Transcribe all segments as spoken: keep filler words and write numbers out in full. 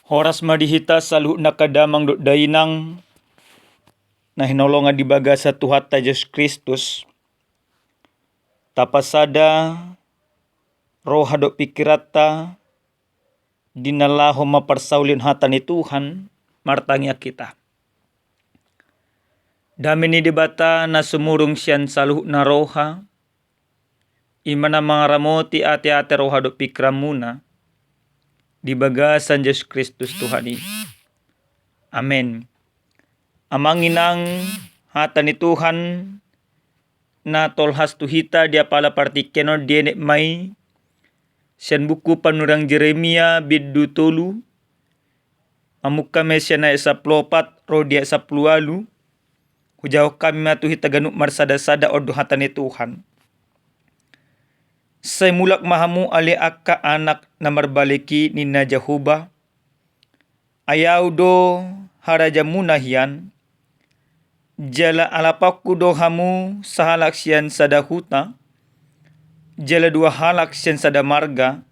Horas ma di hita saluhut angka damang dohot dainang na hinaholongan di bagasan Tuhanta Jesus Kristus. Tapasada roha dohot pingkiranta di na laho mamparsaulihon hata ni Tuhan, martangiang hita. Dame ni Debata na sumurung sian saluhut na roha, i ma na mangaramoti ateate, roha dohot pingkiranmuna di bagasan Jesus Kristus Tuhan i. Amen. Amang inang, hata ni Tuhan na tolhas tu hita di apala partingkian on dienet ma i sian buku Panurirang Jeremia bindu tolu, mamungka ma i sian ayat sampulu opat ro di ayat sampulu ualu. Hujahahon hami ma tu hita ganup marsadasada, on do hata ni Tuhan. Sai mulak ma hamu ale angka anak na marbalek i, ninna Jahowa. Ai Ahu do harajamuna hian, jala alapanku do hamu sahalak sian sada huta, jala dua halak sian sada marga,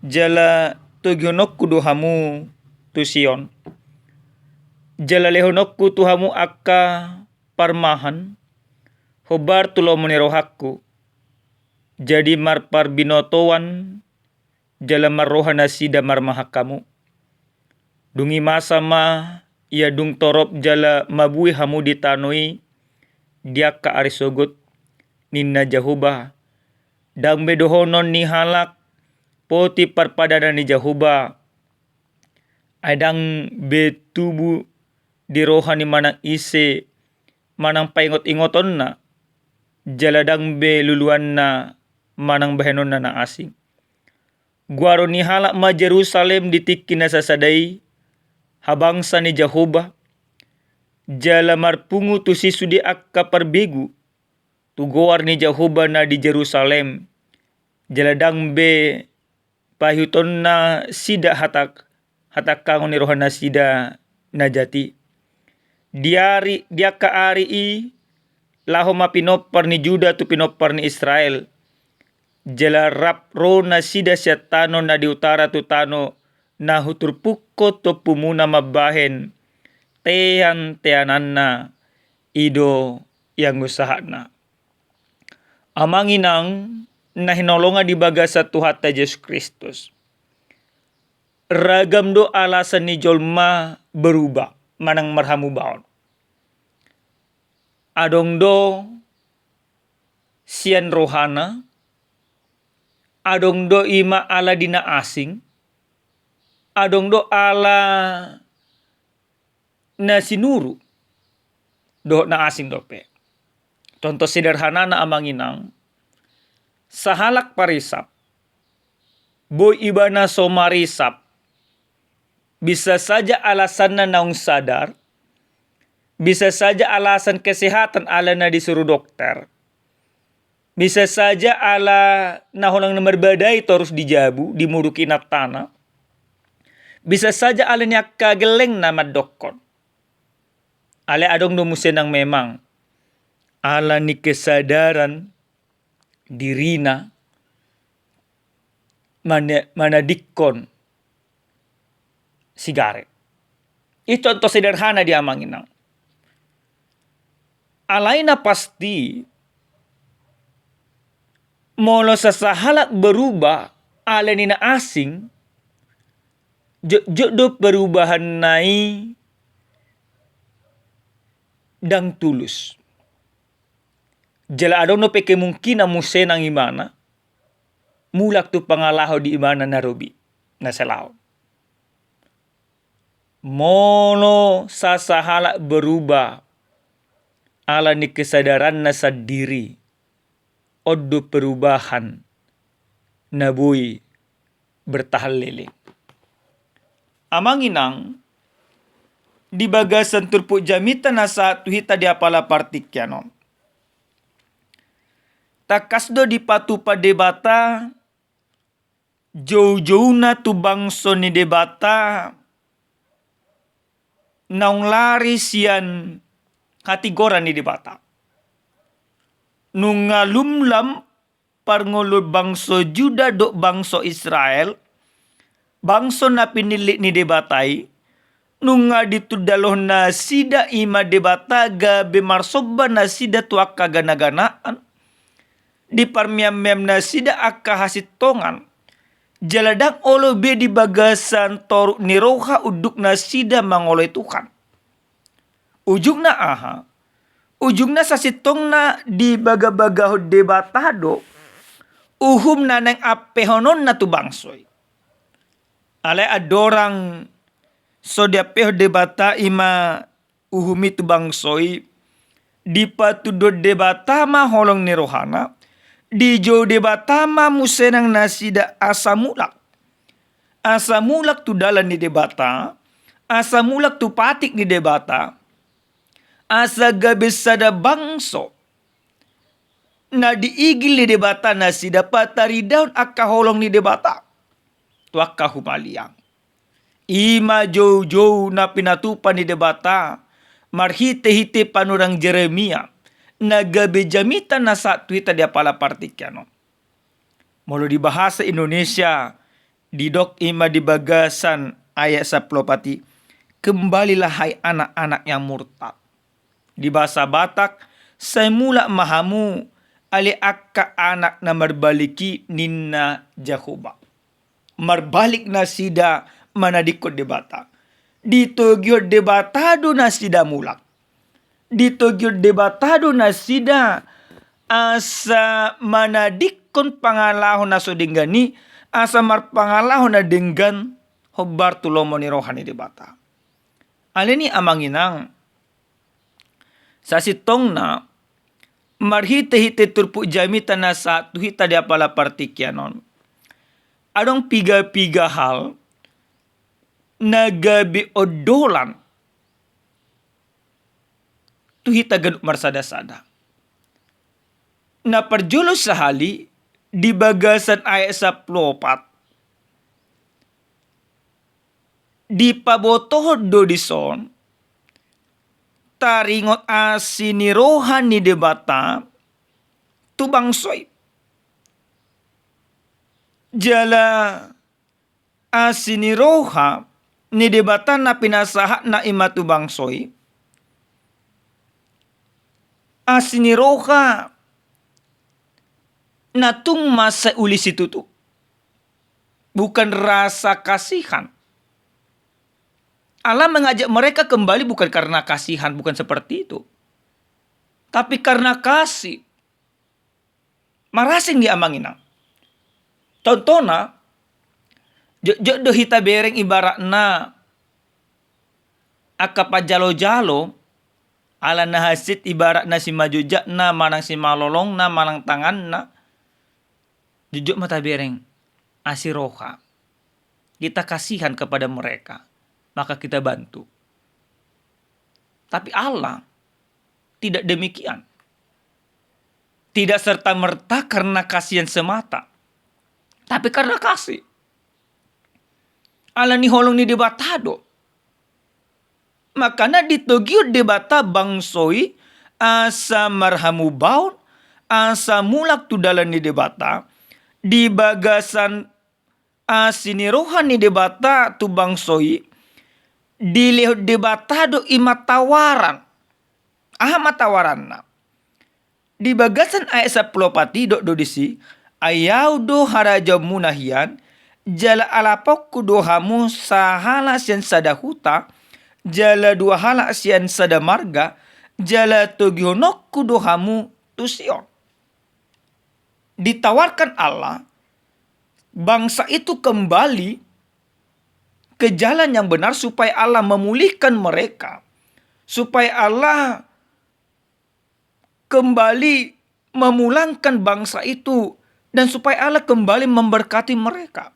jala togihononku do hamu tu Sion, jala lehononku tu hamu angka parmahan, hombar tu lomo ni rohangku. Jadi marparbinotoan jala marroha nasida marmahan hamu. Dung i masa ma ia dung torop jala mabue hamu di tano i di angka ari sogot, ninna Jahowa. Ndang be dohonon ni halak, poti parpadanan ni Jahowa. Ai ndang be tubu di roha ni manang ise manang paingotingotonna, jala ndang be luluanna manang bahenonna na asing. Goaron ni halak ma Jerusalem di tingki na sasada i, habangsa ni Jahowa, jala marpungu tusi sude angka parbegu tu goar ni Jahowa na di Jerusalem, jala ndang be paihutonna nasida hatak-, hatangkangon ni roha nasida na jat i. Di ari, di angka ari i, laho ma pinompar ni Juda tu pinompar ni Israel, jala rap ro nasida sian tano na di utara tu tano na huturpukkon tompumuna mambahen teanteananna, i do ianggo sahatna. Amang inang na hinaholongan di bagasan Tuhanta Jesus Kristus, ragam do alasan ni jolma berubah manang marhamubaon. Adong do sian rohana, adong do i ma ala di na asing, adong do ala na sinuru dohot na asing dope. Contoh sederhanana, amang inang, sahalak parisap, boi ibana so marisap, bisa saja alasanna naung sadar, bisa saja alasan kesehatan, ala na disuru dokter, bisa saja ala na holan na marbadai torus di jabu, di muduk inantana. Bisa saja ala ni angka gellengna mandokkon. Alai adong do muse nang memang ala ni kesadaran dirina mana-, manadingkon sigaret. I contoh sederhana di, amang inang. Alai na pasti, molo sasahalak berubah ala ni na asing, jotjot do perubahanna i ndang tulus. Jala adong dope kemungkinan muse nang ibana mulak tu pangalaho di ibana na robi, na salaho. Molo sasahalak berubah ala ni kesadaranna sandiri, on do perubahan na boi bertahan leleng. Amang inang, di bagasan turpuk jamita na sahat tu hita di apala partingkian on, tangkas do dipatupa Debata joujouna tu bangso ni Debata naung lari sian hatigoran ni Debata. Nunga lumlam parngoluon bangso Juda dohot bangso Israel bangso na pinillit ni Debata i, nunga ditundalohon nasida i ma Debata gabe marsomba nasida tu angka ganaganaan, diparmeammeam nasida angka hasintongan, jala ndang olo be di bagasan toruk ni roha unduk nasida mangoloi Tuhan. Ujungna aha? Ujungna sasintongna dibagabagahon Debata do uhum na naeng ampehononna tu bangso i. Alai andorang so diampehon Debata i ma uhum i tu bangso i, dipatundun Debata ma holong ni rohana, dijou Debata ma muse nang nasida asa mulak. Asa mulak tu dalan ni Debata, asa mulak tu patik ni Debata, asa gabe sada bangso na diigil ni Debata nasida pataridahon angka holong ni Debata tu angka humaliang. I ma joujou na pinatupa ni Debata marhitehite panurirang Jeremia, na gabe jamita na sahat tu hita di apala partingkian on. Molo di bahasa Indonesia, didok i ma di bagasan ayat sampulu opat i, "Kembalilah hai anak-anak yang murtad." Di bahasa Batak, "Sai mulak ma hamu ale angka anak na marbalik i," ninna Jahowa. Marbalik nasida manadingkon Debata. Ditogihon Debata do nasida mulak. Ditogihon Debata do nasida asa manadingkon pangalaho na so denggan i, asa marpangalaho na denggan hombar tu lomo ni roha ni Debata. Alani i amang inang, sasintongna marhitehite turpuk jamita na sahat tu hita di apala partingkian on, adong piga-piga hal na gabe ondolan tu hita ganup marsadasada. Na parjolo sahali di bagasan ayat sampulu opat, dipabotohon do dison taringot asi ni roha ni Debata tu bangso i. Jala asi ni roha ni Debata na pinasahatna i ma tu bangso i, asi ni roha na tung mansai uli situtu, bukan rasa kasihan. Allah mengajak mereka kembali bukan karena kasihan, bukan seperti itu. Tapi karena kasih. Marasing di amang inang. Contohna, jotjot do hita bereng ibaratna angka panjalojalo, ala na hansit ibaratna simanjujutna, manang simalolongna, manang tanganna. Jotjot ma tabereng asi roha. Kita kasihan kepada mereka, maka kita bantu. Tapi Allah tidak demikian. Tidak serta-merta karena kasihan semata, tapi karena kasih. Ala ni holong ni Debata do. Makana ditogihon Debata bangso i asa marhamubaon, asa mulak tu dalan ni Debata, di bagasan asi ni roha ni Debata tu bangso i, dilehon Debata do i ma tawaran. Aha ma tawaranna? Di bagasan ayat sampulu opat i didok do disi, ai Ahu do harajaonmuna hian, jala alaponku do hamu sahalak sian sada huta, jala dua halak sian sada marga, jala togihononku do hamu tu Sion. Ditawarkan Allah bangsa itu kembali ke jalan yang benar supaya Allah memulihkan mereka, supaya Allah kembali memulangkan bangsa itu, dan supaya Allah kembali memberkati mereka.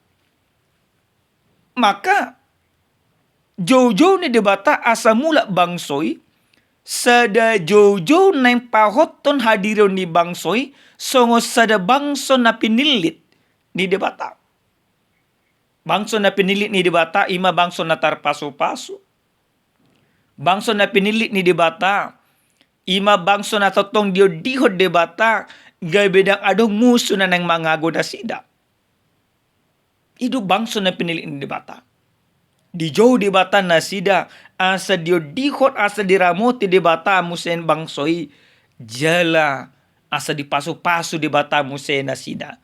Maka joujou ni Debata asa mulak bangso i, sada joujou naeng pahothon hadirion ni bangso i songon sada bangso na pinillit ni Debata. Bangso na pinillit ni Debata i ma bangso na tarpasupasu. Bangso na pinillit ni Debata i ma bangso na tongtong diondihon Debata, gabe ndang adong musu na naeng mangago nasida. I do bangso na pinillit ni Debata. Dijou Debata nasida, asa diondihon, asa diramoti Debata muse bangso i, jala asa dipasupasu Debata muse nasida.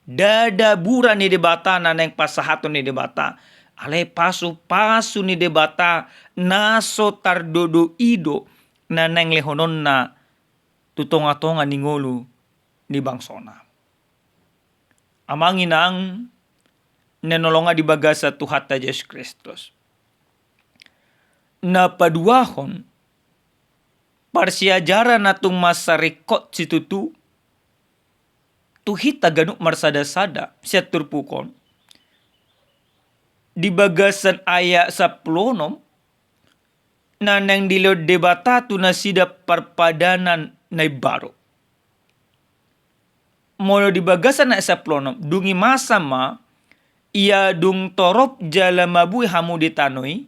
Ndada bura ni Debata na naeng pasahaton ni Debata, alai pasupasu ni Debata na so tardodo i do na naeng lehononna tu tongatonga ni ngolu ni bangsona. Amang inang na hinaholongan di bagasan Tuhanta Jesus Kristus, na paduahon, parsiajaran na tung mansai ringkot situtu tu hita ganup marsadasada sian turpuk on, di bagasan ayat sampulu onom, na naeng dilehon Debata tu nasida parpadanan na imbaru. Molo di bagasan ayat sampulu onom, dung i masa ma, ia dung torop jala mabue hamu di tano i,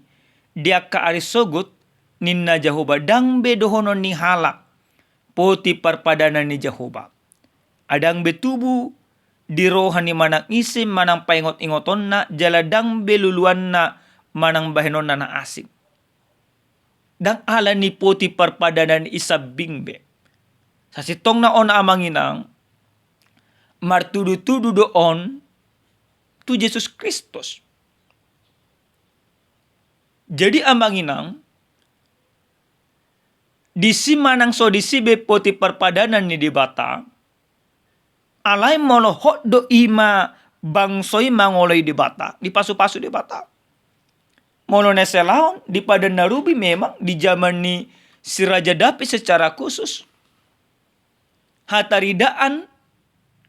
di angka ari sogot, ninna Jahowa, ndang be dohonon ni halak, poti parpadanan ni Jahowa. Ndang be tubu di roha ni manang ise manang paingotingotonna, jala ndang be luluanna manang bahenonna na asing. Ndang ala ni poti parpadanan i sambing be. Sasintongna on amang inang, martudutudu do on tu Jesus Kristus. Jadi amang inang, disi manang so disi be poti parpadanan ni Debata, alai molo hot do i ma bangso i mangoloi Debata, dipasupasu Debata. Molo na salaon di Padan na Robi memang di jaman ni si Raja Daud secara khusus, hataridaan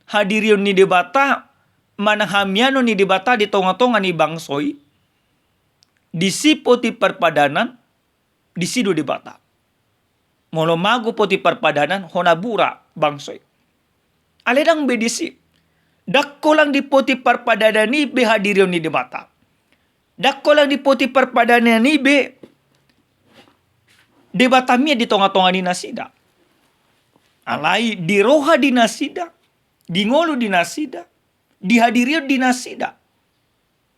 hadirion ni Debata manang hamianon ni Debata di tongatonga ni bangso i, disi poti parpadanan, disi do Debata. Molo mago poti parpadanan, hona bura bangso i. Alai ndang be disi. Ndang holan di poti parpadanan i be hadirion ni Debata. Ndang holan di poti parpadanan i be Debata mian di tongatonga ni nasida. Alai di roha ni nasida, di ngolu ni nasida, di hadirion ni nasida.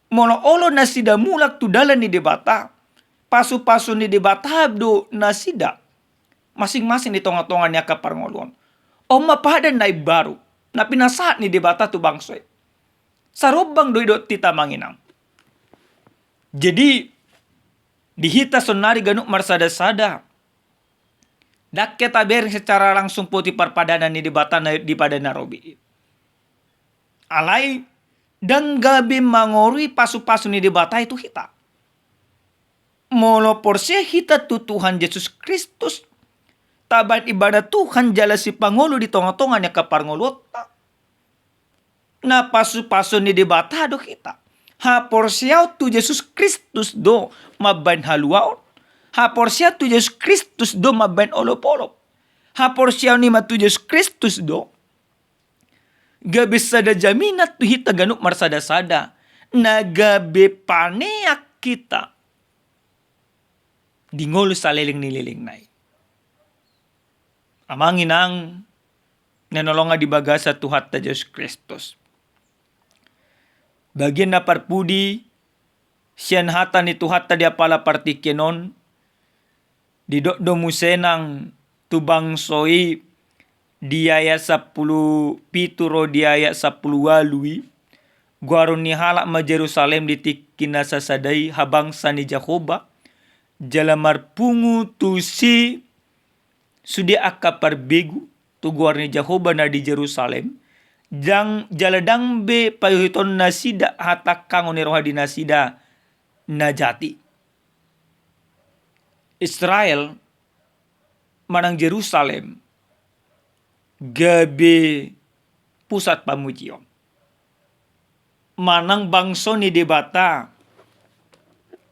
Molo olo nasida mulak tu dalan ni Debata, pasupasu ni Debata do nasida masingmasing di tongatonga ni angka parngoluon. On ma padan na imbaru na pinasahat ni Debata tu bangso i. Sarombang do i dohot hita amang inang. Jadi di hita saonari ganup marsadasada, ndang hita bereng secara langsung poti parpadanan ni Debata na di Padan na Robi i. Alai ndang gabe mangorui pasupasu ni Debata i tu hita. Molo porsea hita tu Tuhan Jesus Kristus, tabahen Ibana Tuhan jala Sipangolu di tongatonga ni angka parngoluonta, na pasupasu ni Debata do hita. Haporseaon tu Jesus Kristus do mambahen haluaon. Haporseaon tu Jesus Kristus do mambahen olopolop. Haporseaon i ma tu Jesus Kristus do gabe sada jaminan tu hita ganup marsadasada, na gabe paneang hita di ngolu saleleng ni lelengna i. Amang inang na hinaholongan di bagasan Tuhanta Jesus Kristus, bagian na parpudi sian hata ni Tuhanta di apala partingkian on, didok do muse nang tu bangso i di ayat sampulu pitu ro di ayat sampulu ualu i, goaron ni halak ma Jerusalem di tingki na sasada i habangsa ni Jahowa, jala marpungu tusi sude angka parbegu tu goar ni Jahowa na di Jerusalem, jang, jala ndang be paihutihut nasida hatangkangon ni roha di nasida na jati. Israel manang Jerusalem gabe pusat pamujion. Manang bangso ni Debata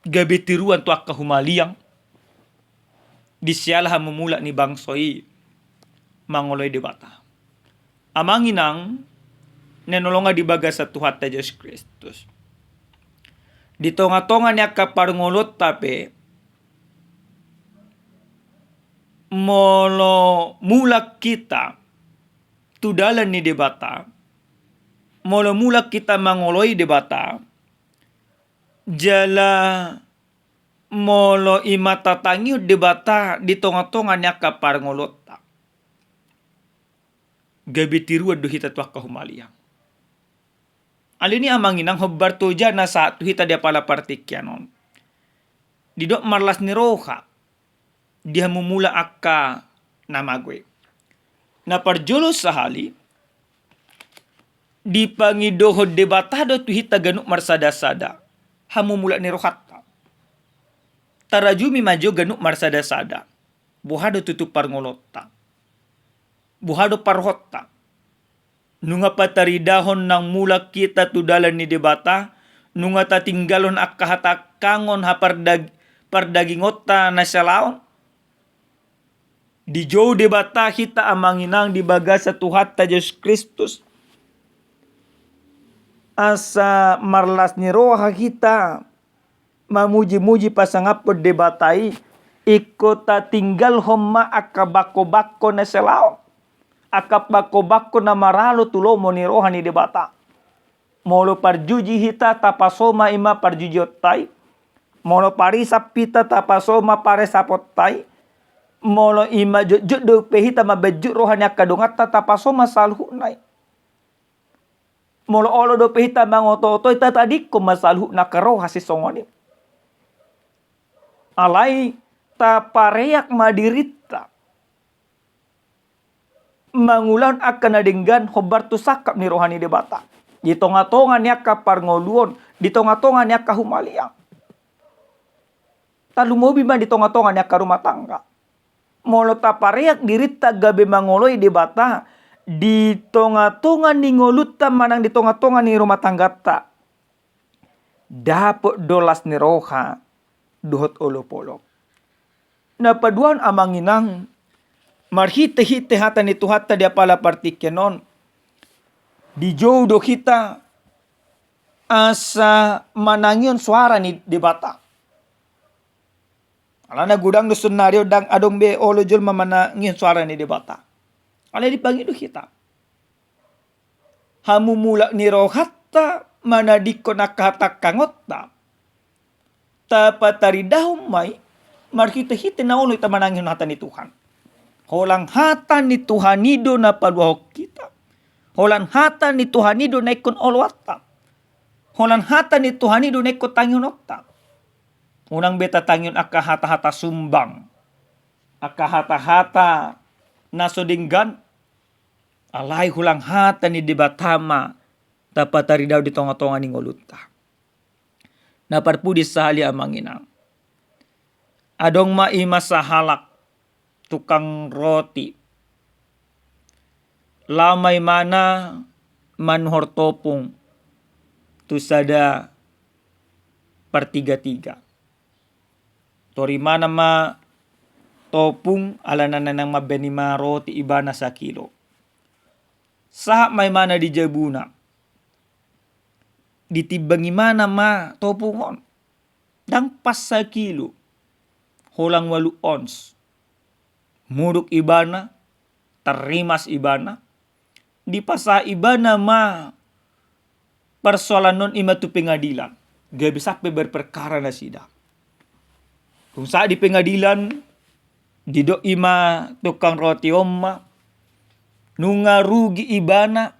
gabe tiruan tu angka humaliang di siala hamumulak ni bangso i mangoloi Debata. Amang inang na hinaholongan di bagasan Tuhanta Jesus Kristus, di tongatonga ni angka parngoluonta pe, molo mulak hita tu dalan ni Debata, molo mulak hita mangoloi Debata, jala molo i ma tatangihon Debata di tonga-tonga ni angka parngoluonta, gabe tiruan do hita tu angka humaliang. Alani i amang inang, hombar tu hujana sahat tu hita di apala partingkian on. Didok marlas ni roha di hamumulak angka na mago i. Na parjolo sahali, dipangidohon Debata do tu hita ganup marsada-sada hamumulak ni rohanta. Tarajumi ma jo ganup marsada-sada. Boha do tutu parngoluonta? Boha do parrohanta? Nunga pataridahon naung mulak hita tu dalan ni Debata, nunga tatinggalhon angka hatangkangon hapardag-, pardagingonta na salaon. Dijou Debata hita amang inang di bagasan Tuhanta Jesus Kristus, asa marlas ni roha hita mamuji-muji pasangaphon Debata i, ingkon tatinggalhon ma angka bangko-bangko na salaon, angka bangko-bangko na maralo tu lomo ni roha ni Debata. Molo parjuji hita, tapasoma i ma parjujionta i. Molo parisap hita, tapasoma paresaponta i. Molo i ma jotjot dope hita mambahen jut roha ni angka donganta, tapasoma saluhutna i. Molo olo dope hita mangoto-oto i, tatadingkon ma saluhutna angka roha sisongon i. Alai tapareak ma dirinta mangulahon angka na denggan hombar tu sangkap ni roha ni Debata di tonga-tonga ni angka parngoluon, di tonga-tonga ni angka humaliang. Tarlumobi ma di tonga-tonga ni angka rumah tangga. Molo tapareak dirinta gabe mangoloi Debata di tonga-tonga ni ngolunta manang di tonga-tonga ni rumah tangganta, dapot do las ni roha dohot olopolop. Na paduahon amang inang, marhite-hite hata ni Tuhanta di apala partingkian on, dijou do hita asa manangihon soara ni Debata. Alana godang do saonari on, ndang adong be olo jolma manangihon soara ni Debata. Alai dipangido hita hamumulak ni rohanta manadingkon angka hatangkangonta, tapataridahon ma i marhite-hite na olo hita manangihon hata ni Tuhan. Holan hata ni Tuhan i do na paluahon hita. Holan hata ni Tuhan i do na ingkon oloanta. Holan hata ni Tuhan i do na ingkon tangihononta. Unang be tatangihon angka hata-hata sumbang, angka hata-hata na so denggan, alai holan hata ni Debata ma tapataridahon di tonga-tonga ni ngolunta. Na parpudi sahali amang inang, adong ma i ma sahalak tukang roti. Laho ma imana manuhor topung tu sada partiga-tiga. Tuhor imana ma topung, alana naeng mambahen i ma roti ibana sakilo. Sahat ma imana di jabuna. Ditimbang imana ma topung on. Ndang pas sakilo. Holan ualu ons. Muduk ibana, tarrimas ibana, dipasahat ibana ma parsoalan on i ma tu pengadilan. Gabe sampe berperkara nasida. Dung sahat di pengadilan, didok i ma tukang roti on ma, nunga rugi ibana,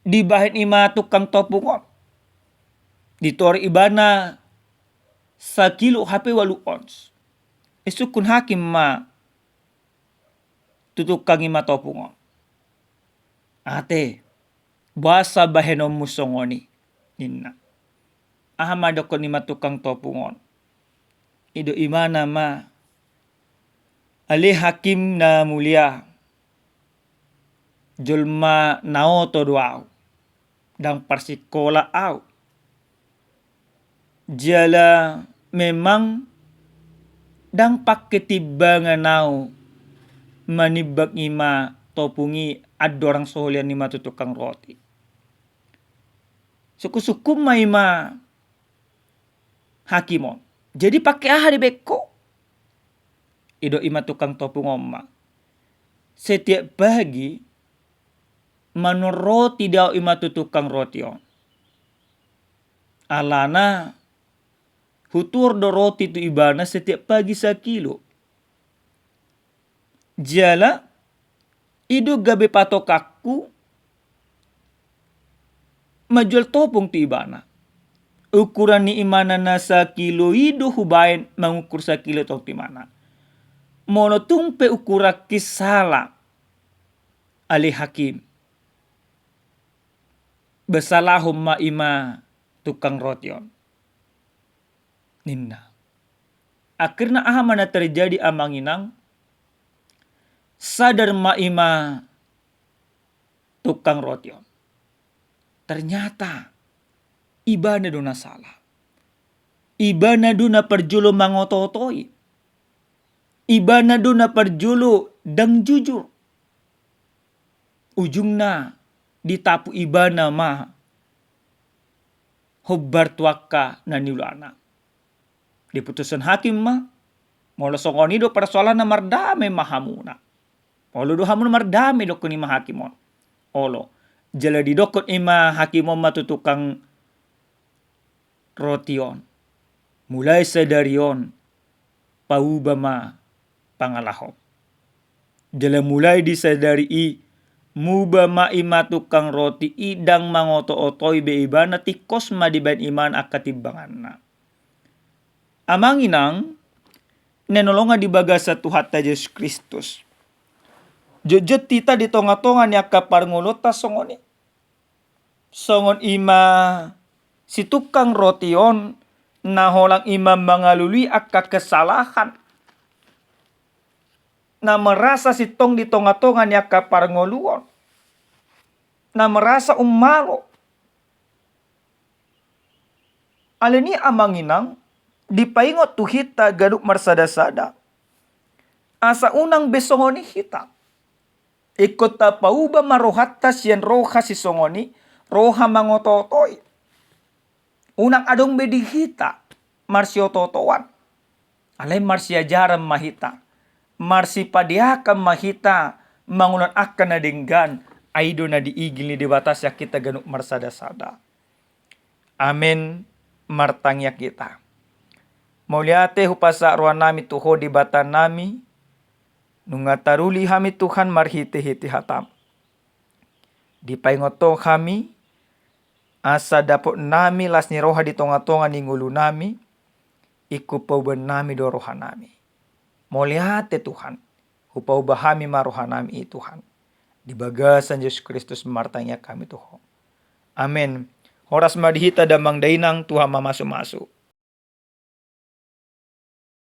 dibahen i ma tukang topung on. Dituhor ibana sakilo hape ualu ons. Isungkun hakim ma tu tukang i ma topung on. Ate, boasa bahenonmu songon i, ninna. Aha ma didokkon i ma tukang topung on? Didok imana ma, ale hakim na mulia, jolma na oto do au, ndang parsikola au. Jala memang ndang pangke timbangan au manimbang i ma topung i andorang so hulean i ma tu tukang roti. Sungkun-sungkun ma i ma hakim on. Jadi pangke aha dibahen ho? Didok i ma tukang topung on ma, setiap pagi manuhor roti do au i ma tu tukang roti on. Alana hutuhor do roti tu ibana setiap pagi sakilo. Jala i do gabe patokanku manjual topung tu ibana. Ukuran ni imana na sakilo i do hubaen mangukur sakilo tong tu imana. Molo tung pe ukuranki sala, ale hakim, besalahon ma i ma tukang roti on, ninna. Akhirna aha ma na terjadi, amang inang? Sadar ma i ma tukang roti on. Ternyata ibana do na sala. Ibana do na parjolo mangoto-otoi. Ibana do na parjolo ndang jujur. Ujungna ditapu ibana ma hombar tu angka na niulana. Diputushon hakim ma, molo songon i do parsoalanna, mardame ma hamuna. Olo do hamuna mardame, dokkon i ma hakim on. Olo. Jala didokkon i ma hakim on ma tu tukang roti on, mulai sadari on pauba ma pangalahom. Jala mulai di sadari i muba ma i ma tukang roti i, ndang mangoto-otoi be ibana, tingkos ma dibaen imana angka timbanganna. Amang inang na hinaholongan di bagasan Tuhanta Jesus Kristus, jotjot hita di tonga-tonga ni angka parngoluonta songon i. Songon i ma si tukang roti on, na holan i ma mangalului angka kesalahan, na merasa sintong di tonga-tonga ni angka parngoluon, na merasa ummalo. Alani i amang inang, dipaingot tu hita ganup marsada-sada, asa unang be songon i hita. Ingkon tapauba ma rohanta sian roha sisongon i, roha mangoto-otoi. Unang adong be di hita marsioto-otoan. Alai marsiajaran ma hita, marsipadeakan ma hita mangulahon angka na denggan, ai i do na diigil ni Debata sian hita ganup marsada-sada. Amen. Martangiang hita. Mauliate hupasahat rohanami tu Ho Debata nami, nunga taruli hami Tuhan marhite-hite hataM. Dipaingot Ho hami, asa dapotnami las ni roha di tonga-tonga ni ngolunami, ingkon paubannami do rohanami. Mauliate Tuhan, hupauba hami ma rohanami i Tuhan. Di bagasan Jesus Kristus martangiang hami tu Ho. Amen. Horas ma di hita damang dainang, Tuhan mamasu-masu.